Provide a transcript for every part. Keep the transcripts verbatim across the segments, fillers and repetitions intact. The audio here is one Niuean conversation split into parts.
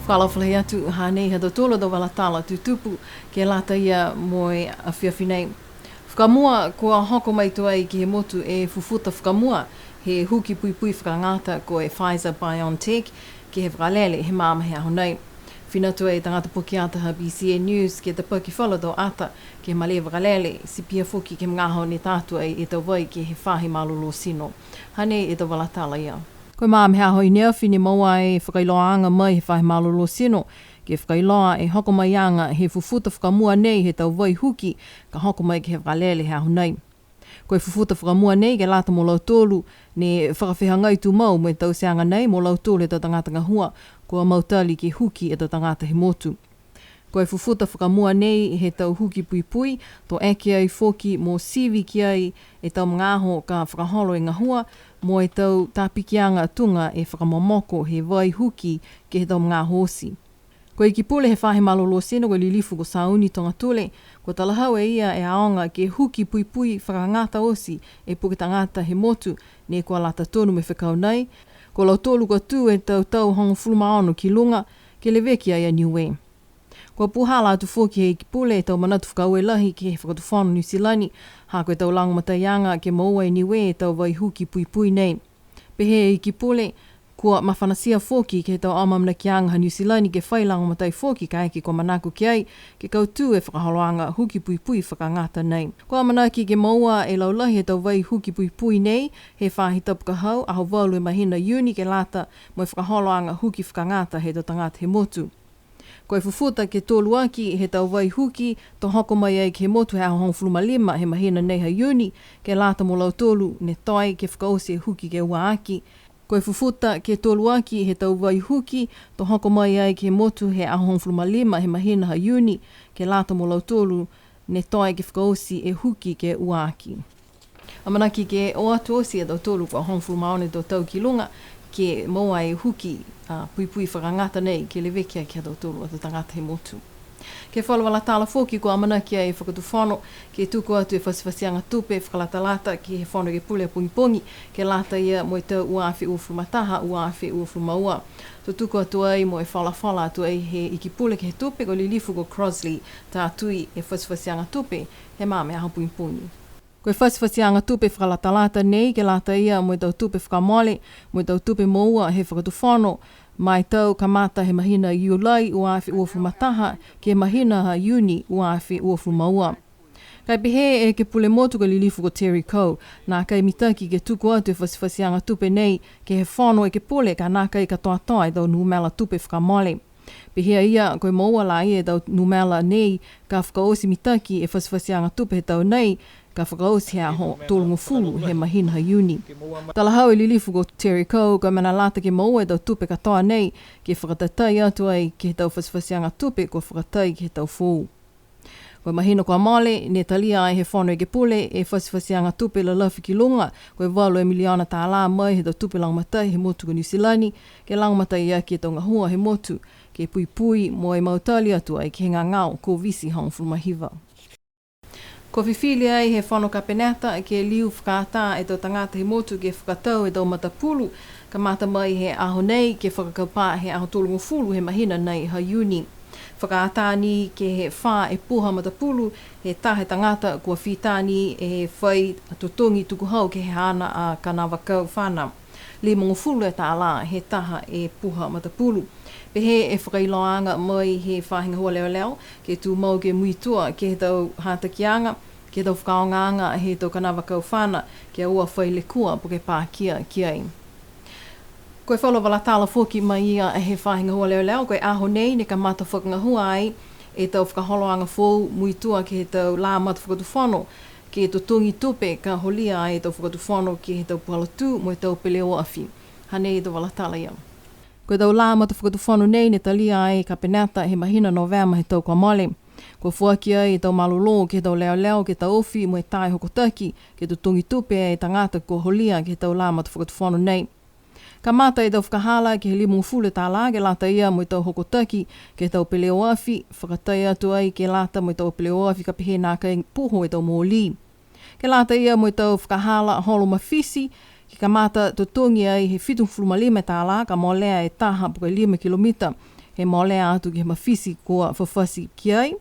Fakaalofa lahi atu, hanei ha tautolu a tau vala tala tutupu ke lata ia mo e afiafi nei. Fakamua, kua hoko mai tuai ke he motu e fufuta fakamua he huki puipui fakagata ko e Pfizer-BioNTech ke he vakalele he magaaho he aho nei. Fina atu e tagata pokiata ha BCN News ke tapaki falu a tau ata ke he malē vakalele, ti pihia foki ke he magaaho ne ta atu ai e tau vai ke he faahi malolō tino. Hanei e tau vala tala ia. Ko e magaaho he aho i ne afi ne moua e fakailoaaga mai he faahi malolō tino ke fakailoa e hoko maiaga he fufuta fakamua nei he tau vai huki ka hoko mai ke he vakalele he aho nei. Ko e fufuta fakamua nei ke lata mo lautolu ne fakafehagai tumau mo e tauteaga nei mo lautolu he tau tagata gahua kua mautali ke huki e tau tagata he motu. Ko e fufuta fakamua nei he tau huki puipui, to eke ai foki mo sivi ki ai e tau magaaho ka fakaholo e gahua mo e tau tapikiaga tuga e fakamomoko he vai huki ke he tau magaaho oti. Ko e Iki Pule he faahi malolō tino ko e Lilifu ko Sauni Togatule, kua talahau e ia e aoga ke huki puipui fakagata oti e puke tagata he motu ne kua lata tonu mo e fekau nei, ko lautolu kua tū e tau tau hogofulu ma ono ki luga ke leveki ai a Niue. Kua puhala atu foki he Iki Pule e tau manatu fakaaue lahi ke he Fakatufono Niu Silani, ha ko e tau lagomataiaga ke moua e Niue e tau vai huki puipui nei. Pehē e Iki Pule, kua mafanatia foki ke he tau amaamanakiaga ha Niu Silani ke fai lagomatai foki kaeke kua manako ki ai ke kautū e fakaholoaga huki puipui fakagata nei. Kua amanaki ke moua e laulahi he tau vai huki puipui nei he faahi tapu ka hau, aho valu he mahina Iuni ke lata mo e fakaholoaga huki fakagata he tau tagata he motu. Ko e fufuta ke toluaki he tau vai huki to hoko mai ai ke he motu he aho hogofulu ma lima he mahina nei ha Iuni, ke lata mo lautolu ne toe ke fakaoti e huki ke ua aki. Ko e fufuta ke toluaki he tau vai huki to hoko mai ai ke he motu he aho hogofulu ma lima he mahina ha Iuni, ke lata mo lautolu ne toe ke fakaoti e huki ke ua aki. Amanaki ke o atu oti a tautolu kua hogofulu ma ono e tau tau ki luga, ke moua e huki, a, puipui fakagata nei, ke leveki aki a tautolu a tau tagata he motu. Ke he falu vala tala foki, kua amanaki e Fakatufono ke tuku atu e fatifatiaga tupe fakalatalata ke he Fono Ekepule a pogipogi, ke lata ia mo e tau ua afe uafulu ma taha, ua afe uafulu ma ua. To tuku atu ai mo e folafola atu ai he Iki Pule ke he tupe ko Lilifu ko Crossley Tatui e fatifatiaga tupe he magaaho pogipogi. Ko e fatifatiaga tupe fakalatalata nei ke lata ia mo e tau tupe fakamole, mo e tau tupe moua he Fakatufono, ma e tau kamata he mahina Iulai ua afe uafulu ma taha, ke he mahina ha Iuni ua afe uafulu ma ua. Ka e pehē e Ekepule Motu ko Lilifu ko Terry Coe, nākai mitaki ke tuku atu e fatifatiaga tupe nei ke he Fono Ekepule ka nākai katoatoa e tau numela tupe fakamole. Pehē a ia, ko e moua la ia e tau numela nei, ka fakaoti mitaki e fatifatiaga tupe he tau nei, ka fakaoti he aho tolugofulu he mahina ha Iuni. Talahau e Lilifu ko Terry Coe, ko e mena lata ke moua e tau tupe katoa nei, ke fakatatai atu ai ke he tau fatifatiaga tupe kua fakatai ke he tau foou. Ko e mahina kua mole, ne talia ai he Fono Ekepule e fatifatiaga tupe lalafi ki luga, ko e valu e miliona tālā mai he tau tupe lagomatai he motu ko Niu Silani, ke lagomatai aki e tau gahua he motu, ke puipui mo e mautali atu ai ke he gagao Koviti hogofulu ma hiva. Kua fifili ai he Fono Kapeneta ke liu fakaatā e tau tagata he motu ke fakatau e tau matapulu, kamata mai he aho nei ke fakakaupā he aho tolugofulu he mahina nei ha Iuni. Fakaatā ni ke he fā e puha matapulu, he taha e tagata kua fitā ni e fai totogi tukuhau ke he haana a Kanavakau Fana. Limagofulu e tālā he taha e puha matapulu. Pehē e fakailoaaga mai he faahi gahua leoleo, ke tumau ke muitua ke he tau hatakiaga, ke he tau fakaaogaaga he tau Kanavakau Fana, ke ua fai lekua po ke pakia ki ai. Ko e falu vala tala foki mai ia he faahi gahua leoleo, ko e aho nei ne kamata fakagahua ai e tau fakaholoaga foou muitua ke he tau lā matafakatufono, ke totogi tupe ka holia ai e tau fakatufono ke he tau puhala tū mo e tau peleoafi. Hanei e tau vala tala ia. Ko e tau lā matafakatufono nei ne talia ai e Kapeneta he mahina Novema he tau kua mole. Kua foaki ai e tau malolō ke he tau leoleo ke taofi mo e tā e hokotaki, ke totogi tupe e tagata kua holia ke he tau lā matafakatufono nei. Kamata e tau fakahala ke he limagofulu e tālā ke lata ia mo e tau hokotaki ke he tau peleoafi, fakatai atu ai ke lata mo e tau peleoafi ka pehē nākai puho e tau molī. Ke lata ia mo e tau fakahala holo mafiti, ke kamata totogi ai he fitugofulu ma lima e tālā, ka molea e taha po ke lima kilomita, he molea atu ke he mafiti kua fafati ki ai.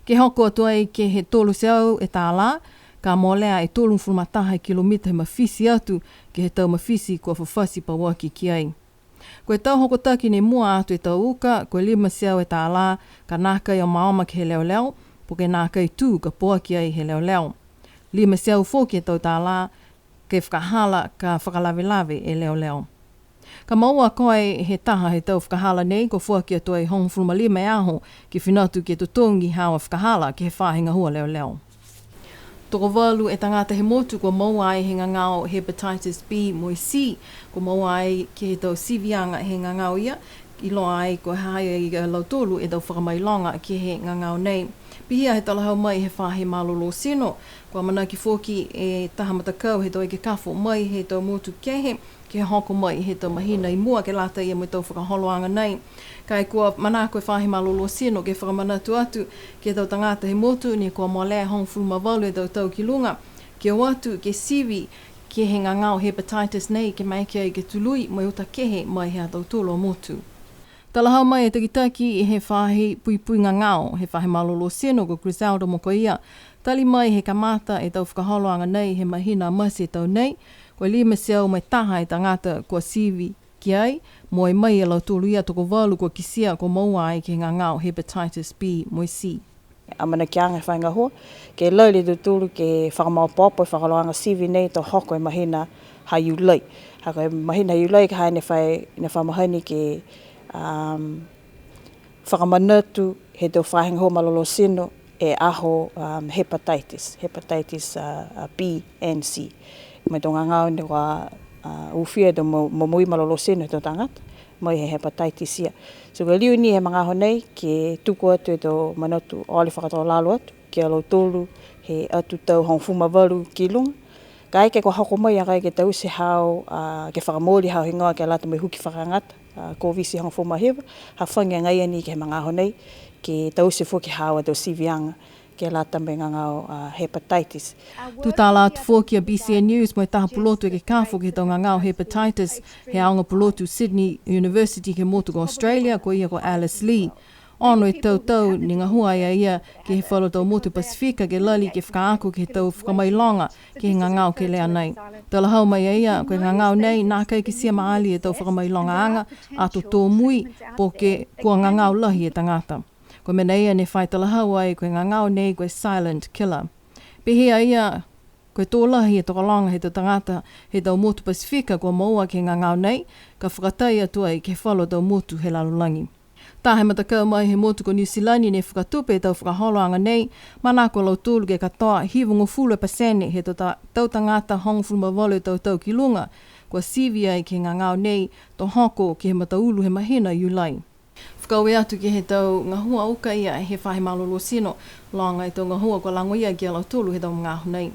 Ke hoko atu ai ke he tolu e teau e tālā, ka molea e tolugofulu ma taha e kilomita he mafiti atu ke he tau mafiti kua fafati pauaki ki ai. Ko e tau hokotaki ne mua atu e tau uka, ko e lima e teau e tālā, ka nākai omaoma ke he leoleo, po ke nākai tū ka poaki ai he leoleo. Lima e teau foki e tau tālā, ke fakahala ka fakalavelave e leoleo. Ka moua koe he taha he tau fakahala nei, kua foaki atu ai hogofulu ma lima e aho, ke fina atu ke totogi haau a fakahala ke he faahi gahua leoleo. Tokovalu e tagata he motu kua moua ai he gagao hepatitis B mo e C, kua moua ai ke he tau siviaga he gagao ia, iloa ai kua ha ha i ai a lautolu e tau fakamailoga ke he gagao nei. Pihia he talahau mai he faahi malolō tino, kua amanaki foki e taha matakau he tau ekekafo mai he tau motu kehe, ke hoko mai he tau mahina i mua ke lata ia mo e tau fakaholoaga nei. Ka e kua manako e faahi malolō tino ke fakamanatu atu ke he tau tagata he motu ne kua molea hogofulu ma valu e tau tau ki luga, ke o atu ke sivi ke he gagao hepatitis nei ke maeke ai ke tului mo e uta kehe mai he ha tautolu a motu. Talahau mai e takitaki he faahi puipui gagao, he faahi malolō tino ko Griselda Mokoia, tali mai he kamata e tau fakaholoaga nei he mahina Mati e tau nei, kua lima e teau mo e taha e tagata kua sivi ki ai, mo e mai e lautolu ia tokovalu kua kitia kua moua ai ke he gagao hepatitis B mo e C. Amanakiaga he faahi gahua, ke lali e tautolu ke fakamaopoopo e fakaholoaga sivi nei to hoko e mahina ha Iulai. Ha ko e mahina ha Iulai ka ha ne fa, ne fa mahani ke, um, fakamanatu he tau faahi gahua malolō tino e aho, um, hepatitis, hepatitis, uh, uh, B and C. Mo e tau gagao ne kua, uh, ufia e tau mo-, momoui malolō tino he tau tagata, mai he hepatitis ia. So, kua liu ni he magaaho nei, ke tuku atu e tau manatu ole fakatōlalo atu, ki a lautolu he atu tau hogofulu ma valu ki luga. Kaeke kua hoko mai a koe ke taute haau, a, ke fakamooli haau higoa ke lata mo e huki fakagata, a, Koviti hogofulu ma hiva, hafagi agaia ni ke he magaaho nei, ke taute foki haau a tau siviaga, ke lata mo e gagao, a, hepatitis. Tutala atu foki a B C N News mo e taha pulotu ekekafo ke he tau gagao hepatitis, he aoga pulotu Sydney University ke he motu ko Australia, ko ia ko Alice Lee. Ono e tau tau ne gahua ai a ia ke he falu tau motu Pasifika ke lali ke fakaako ke he tau fakamailoga ke he gagao kelea nei. Talahau mai a ia, ko e gagao nei, nākai kitia maali e tau fakamailogaaga, ato tōmui, po ke kua gagao lahi e tagata. Ko e mena ia ne fai talahau ai, ko e gagao nei, ko e silent killer. Pehē a ia, ko e tō lahi e tokologa he tau tagata he tau motu Pasifika kua moua ke he gagao nei, ka fakatai atu ai ke he falu tau motu he lalolagi. Taha e matakau mai he motu ko Niu Silani ne fakatupe e tau fakaholoaga nei, manako a lautolu ke katoa hivagofulu e pasene he tau ta-, tau tagata hogofulu ma valu e tau tau ki luga, kua sivi ai ke he gagao nei, to hoko ke he mataulu he mahina Iulai. Fakaaue atu ke he tau gahua uka ia he faahi malolō tino, loga e tau gahua kua lagoia ki a lautolu he tau magaaho nei.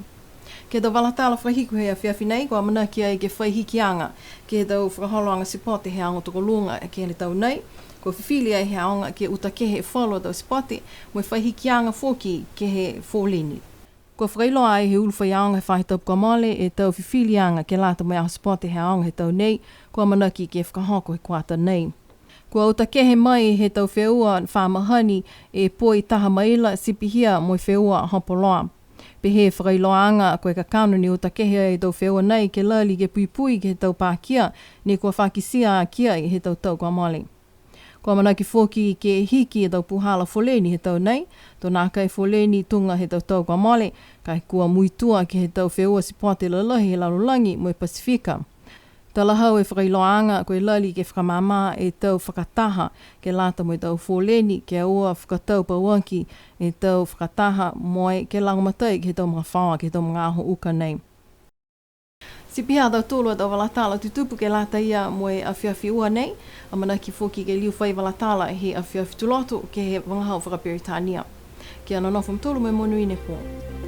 Ke he tau vala tala fakahiku he afiafi nei, kua amanaki ai ke fai hikiaga ke he tau fakaholoaga sipote he aoga tokoluga ke he tau nei. Kua fifili ai he aoga ke uta kehe e falu a tau sipote, mo e fai hikiaga foki ke he foleni. Kua fakailoa ai he ulu faiaoga he faahi tapu kua mole e tau fifiliaga ke lata mo e aho sipote he aoga he tau nei, kua amanaki ke fakahoko he kuata nei. Kua uta kehe mai he tau feua fa mahani e poi taha maila ti pihia mo e feua hopoloa. Pehē e fakailoaaga ko e kakano ne uta kehe ai e tau feua nei ke lali ke puipui ke he tau pakia ne kua fa kitia aki ai he tau tau kua mole. Kua amanaki foki ke hiki e tau puhala foleni he tau nei, to nākai foleni tuga he tau tau kua mole, ka e kua muitua ke he tau feua sipote lalahi he lalolagi mo e Pasifika. Talahau e fakailoaaga ko e lali ke fakamāmā e tau fakataha ke lata mo e tau foleni, ke ua fakatau pauaki e tau fakataha mo e ke lagomatai ke he tau magafaoa ke he tau magaaho uka nei. Ti pihia ha tautolu a tau vala tala tutupu ke lata ia mo e afiafi Ua nei, amanaki foki ke liu fai vala tala he afiafi Tuloto ke he vagahau fakaperitania. Kia nonofo a mutolu mo e monuina e pō.